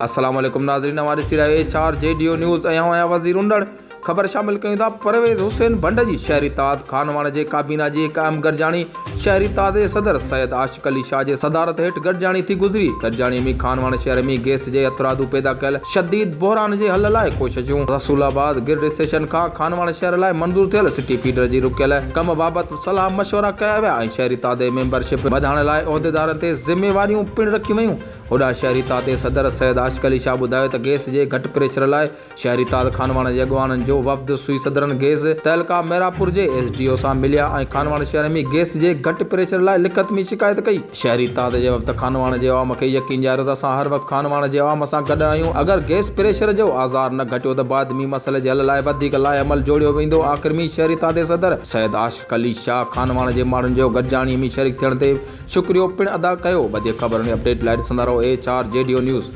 السلام عليڪم ناظرين اوهان ڏسي رهيا آهيو H R G D O news ۽ آئون آهيان وزير انڙ خبر شامل ڪيون ٿا پرويز حسين ڀنڊ جي شهري اتحاد خانواهڻ جي ڪابينا جي هڪ اهم گڏجاڻي شهري اتحاد جي صدر سيد عاشق علي شاهه جي صدارت هيٺ گڏجاڻي ٿي گذري گڏجاڻي ۾ خانواهڻ شهر ۾ گئس جي هٿرادو پيدا ڪيل شديد بحران جي حل لاء ڪوششون رسول آباد گرڊ اسٽيشن کان خانواهڻ شهر لاء منظور ٿيل سٽي فيڊر جي رڪيل ڪم بابت صلاح مشورا ڪيا ويا ۽ شهري اتحاد جي ميمبرشپ وڌائڻ لاء عهديدارن تي ذميواريون پڻ رکيون ويون هوڏانهن شهري تاتي صدر سيد عاشق علي شاهه ٻڌايو ته گئس جي گهٽ پريشر لاء شهري تات خانواهڻ جي اڳواڻن جو وفد سوئي سدرن گئس تعلقه ميرانپور جي ايس ڊي او سان مليا ۽ خانواهڻ شهر ۾ گئس جي گهٽ پريشر لاء لکت ۾ شڪايت ڪئي. شهري تات جي وفد خانواهڻ جي عوام کي يقين ڏياريو ته اسان هر وقت خانواهڻ جي عوام سان گڏ آهيون اگر گئس پريشر جو آزار نه گهٽيو ته بعد ۾ مسئلي جي حل لاء وڌيڪ لائحه عمل جوڙيو ويندو آخر ۾ شهري تاتي صدر سيد عاشق علي شاهه خانواهڻ جي ماڻهن جو گڏجاڻي ۾ شريڪ ٿيڻ تي شڪريو پڻ ادا ڪيو. وڌيڪ خبرن ۽ اپڊيٽ لاء ڏسندا رهو H R G D O news.